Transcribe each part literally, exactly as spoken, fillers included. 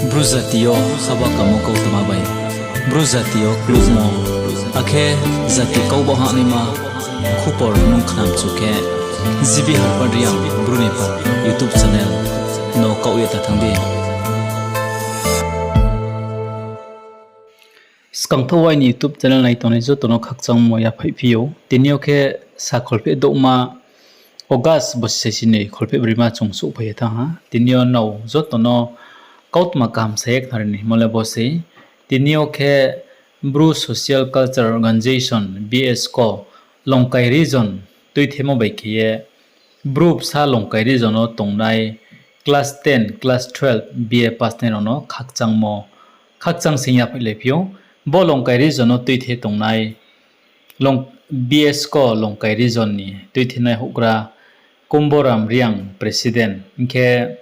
Bru jati yo haba kamo kautma bai, Bru jati yo klukmo, akhe jati kau ba hahnaima khupor nung khnamchu khe, G B Harpad Reang Bru ni pha YouTube channel no kaoh ye ta thanng di. Skangthaoh aini YouTube channel nai tongnai joto no khakchangmo yaphaihphi ou. Tini yo khe sa kholpheh douhma August bosi saisi ni kholpheh broima chung souhphai ye thanng ha. Tini yo nrao joto no kautma kaham sa ye khnari ni hingmo le bo sei. Tini yo khe Bru Social Cultural Organization, B S C O, Longkai Region tuithemo bai khe ye Bru bsa Longkai Region wo tongnai class ten, class twelve, B A pass nai rao no khakchangmo, khakchang sing yaphaihlaiphi ou. Bo Longkai Region wo tuithe tongnai Long-, B S C O Longkai Region ni tuithenai houhgra Kumboram Reang president, hing khe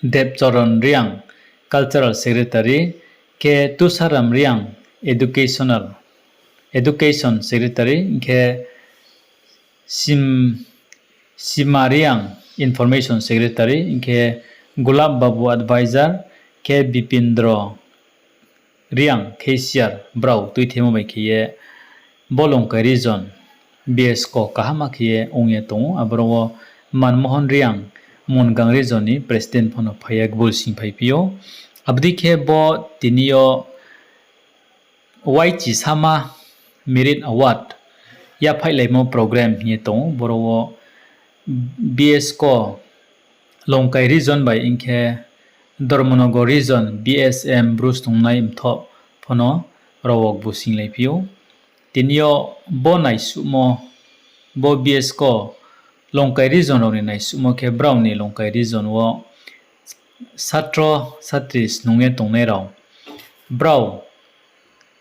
Debchoron Reang cultural secretary, khe Tusaram Reang educational, education secretary, hing khe Sim-, Sima Reang information secretary, hing khe Gulab Babu advisor, khe Bipindro Reang cashier, brao tuithemo bai khe ye bo Longkai region B S ko kaham khe ye ong ye tong ou. Aboro wo Manmohon Reang Mongang region ni president pho no phai ye gbul singphaiphi ou. Abo dei khe bo tini yo Y Chisama Merit Award yaphaihlaimo program hing ye tong ou. Boro wo B S ko Longkai region bai hing khe Dharmanagar region B S M Bru snungnai mthoh pho no rao wo gbul singlaiphi ou. Tini yo bo naisuhmo, bo B S ko Longkai region rao ni naisuhmo khe brao ni Longkai region wo satro satri snung ye tongnai rao, brao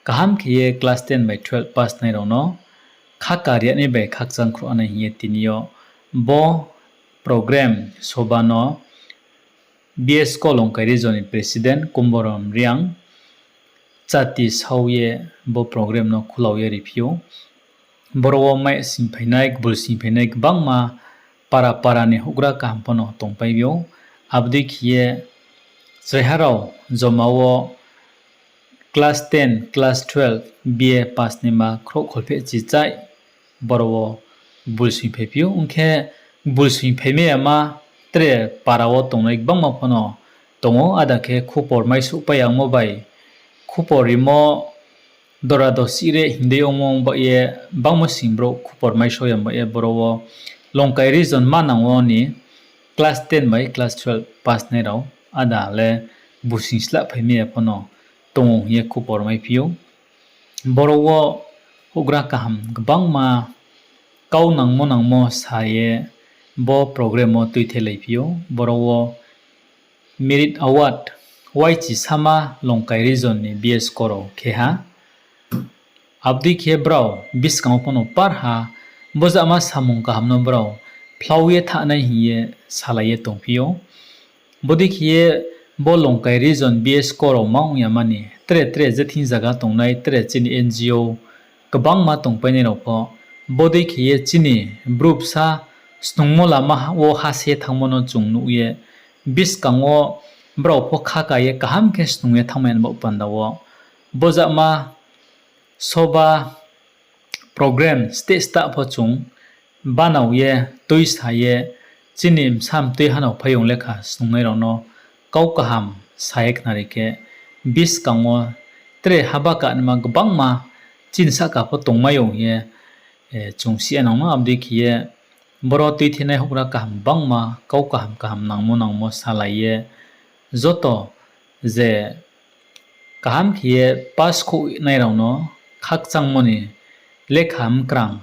kaham khe ye class ten bai twelve pass nai rao no khaka rianai bai khakchang khruh nai hing ye tini yo bo program soba no B S ko Longkai region ni president Kumboram Reang chati sao ye bo program no khulao ye riphi ou. Boro wo mai singphainai, gbul singphainai gbangma para para ni houhgra kaham pho no tongpai ou. Abo dei khe ye chraiha rao joma wo class ten, class twelve, B A pass naima khrouh kholpheh chichai boro wo gbul singphaiphi ou. Ong khe gbul singphaimai yama tre para wo tongnai gbangma pho no tong ou, ada khe khupor maisouhpai yangmo bai khupor rimo dora dosih re hing dei ongmo ong ba ye bangmo sing brouh khupor maisouh yam ba ye boro wo Longkai region manang wo ni class ten bai class twelve pass nai rao ada le gbul sing slahphaimai ya pho no tong ou hing ye khupor maiphi ou. Boro wo houhgra kaham gbangma kau nangmo nangmo sa ye bo program wo tuithelaiphi ou. Boro wo Merit Award Y Chisama Longkai region ni B S ko rao khe ha. Abo dei khe brao buskang wo pho no par ha, bojama samung kaham no brao phlao ye thanai hing ye salai ye tongphi ou. Bodei khe ye bo Longkai region B S ko rao ma ong yama ni tre tre je thing zaga tongnai tre chini N G O kbangma tongpainai rao pho bodei khe ye chini Bru bsa snungmo lama wo ha se thanngmo no chung nuh ye buskang wo brao pho khaka ye kaham khe snung ye thanngmai ni baoh panda wo bojama soba program steh stah pho chung banao ye tuisa ye chini bsa mtui hanao phaiyong lekha snungnai rao no kau kaham sa ye khnari khe buskang wo tre haba kanaima gbangma chini sahka pho tongmai ou hing ye chung si ya nang no. Abo dei khe ye boro tuithenai houhgra kaham gbangma kau kaham kaham nangmo nangmo salai ye joto je kaham khe ye pass khouhnai rao no khakchangmo ni lekha mkrang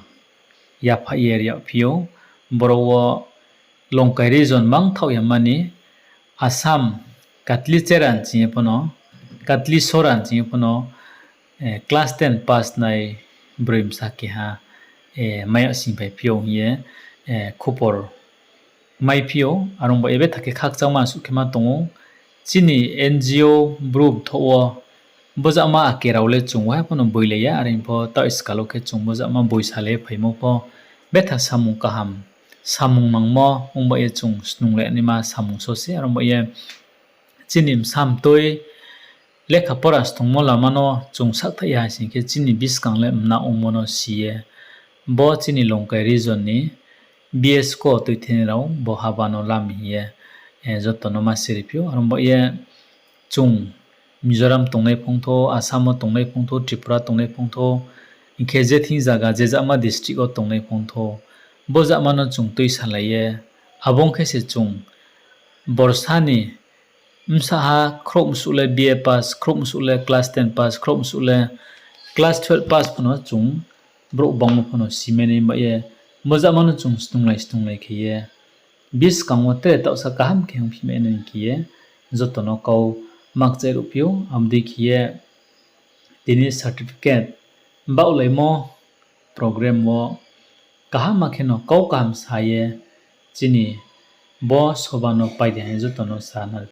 yaphaih ye riyagphi ou. Boro wo Longkai region mangthaoh yama ni Assam Katli Cheran ching ye pho no, Katli Soran ching ye pho no class ten pass nai broi bsa keha mai yag singphaiphi ou hing ye khupor maiphi ou. Are ong ba ye betha khe khakchangma suh khe ma tong ou. Chini N G O Bru bthoh wo bojama ake rao le chung waiha pho no boilai ya, are pho taoh skal wo khe chung bojama boisalai phaimo pho betha samung kaham, samung nangmo ong ba ye chung snunglai naima samung so se. Are ong ba ye Chini bsa mtoi lekha pora stungmo lama no chung sahthaih ya sing khe chini buskang le mna ongmo no si ye, bo chini Longkai region ni B S ko tuithenai rao bo haba no lam hing ye, joto no ma siri phi ou. Aro ba ye chung Mizoram tongnai phungthou, Assam wo tongnai phungthou, Tripura tongnai phungthou, hing khe je thing zaga je jama district wo tongnai phungthou, bo jama no chung tuisalai ye, abo ong khe se chung borsa ni bsa ha khrouh msuh le B A pass, khrouh msuh le class ten pass, khrouh msuh le class twelve pass phano chung brouh bangmo phano simai nai ba ye, bo jama no chung snunglai snunglai khe ye, buskang wo tre taohsa kaham khe ongphimai nai khe ye, joto no kau makchai ruhphi ou, abo dei khe ye tini certificate baohlaimo program wo kaham ma khe no kau kaham sa ye chini bo soba no pai di hing ye joto no sa na